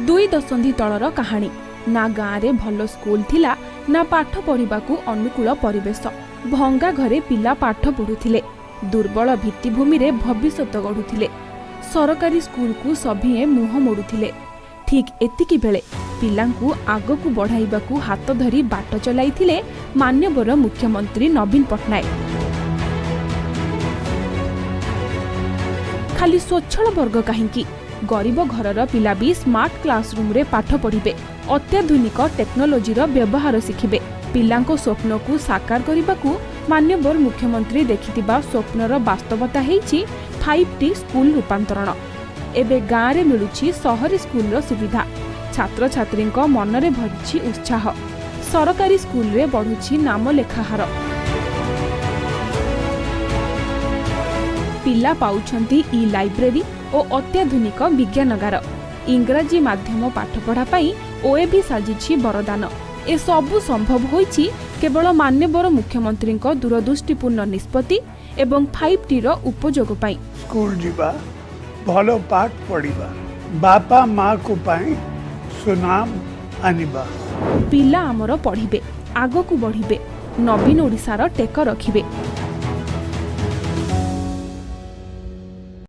2 ଦଶନ୍ଧି ତଳର କାହାଣୀ। ନା ଗାଁରେ ଭଲ ସ୍କୁଲ ଥିଲା, ନା ପାଠ ପଢ଼ିବାକୁ ଅନୁକୂଳ ପରିବେଶ। ଭଙ୍ଗା ଘରେ ପିଲା ପାଠ ପଢ଼ୁଥିଲେ, ଦୁର୍ବଳ ଭିତ୍ତିଭୂମିରେ ଭବିଷ୍ୟତ ଗଢ଼ୁଥିଲେ। ସରକାରୀ ସ୍କୁଲକୁ ସଭିଏଁ ମୁହଁ ମୋଡ଼ୁଥିଲେ। ଠିକ୍ ଏତିକି ବେଳେ ପିଲାଙ୍କୁ ଆଗକୁ ବଢ଼ାଇବାକୁ ହାତ ଧରି ବାଟ ଚଲାଇଥିଲେ ମାନ୍ୟବର ମୁଖ୍ୟମନ୍ତ୍ରୀ ନବୀନ ପଟ୍ଟନାୟକ। ଖାଲି ସ୍ୱଚ୍ଛଳ ବର୍ଗ କାହିଁକି, ଗରିବ ଘରର ପିଲା ବି ସ୍ମାର୍ଟ କ୍ଲାସରୁମ୍ରେ ପାଠ ପଢ଼ିବେ, ଅତ୍ୟାଧୁନିକ ଟେକ୍ନୋଲୋଜିର ବ୍ୟବହାର ଶିଖିବେ। ପିଲାଙ୍କ ସ୍ୱପ୍ନକୁ ସାକାର କରିବାକୁ ମାନ୍ୟବର ମୁଖ୍ୟମନ୍ତ୍ରୀ ଦେଖିଥିବା ସ୍ୱପ୍ନର ବାସ୍ତବତା ହେଇଛି 5ଟି ସ୍କୁଲ ରୂପାନ୍ତରଣ। ଏବେ ଗାଁରେ ମିଳୁଛି ସହରୀ ସ୍କୁଲର ସୁବିଧା। ଛାତ୍ରଛାତ୍ରୀଙ୍କ ମନରେ ଭରିଛି ଉତ୍ସାହ। ସରକାରୀ ସ୍କୁଲରେ ବଢ଼ୁଛି ନାମଲେଖା ହାର। ପିଲା ପାଉଛନ୍ତି ଇ ଲାଇବ୍ରେରୀ ଓ ଅତ୍ୟାଧୁନିକ ବିଜ୍ଞାନଗାର। ଇଂରାଜୀ ମାଧ୍ୟମ ପାଠପଢ଼ା ପାଇଁ ଓଏଭି ସାଜିଛି ବରଦାନ। ଏସବୁ ସମ୍ଭବ ହୋଇଛି କେବଳ ମାନ୍ୟବର ମୁଖ୍ୟମନ୍ତ୍ରୀଙ୍କ ଦୂରଦୃଷ୍ଟିପୂର୍ଣ୍ଣ ନିଷ୍ପତ୍ତି ଏବଂ 5ଟିର ଉପଯୋଗ ପାଇଁ। ସ୍କୁଲ ଯିବା, ଭଲ ପାଠ ପଢ଼ିବା, ବାପା ମାଆକୁ ପାଇଁ ସୁନାମ ଆଣିବା। ପିଲା ଆମର ପଢ଼ିବେ, ଆଗକୁ ବଢ଼ିବେ, ନବୀନ ଓଡ଼ିଶାର ଟେକ ରଖିବେ।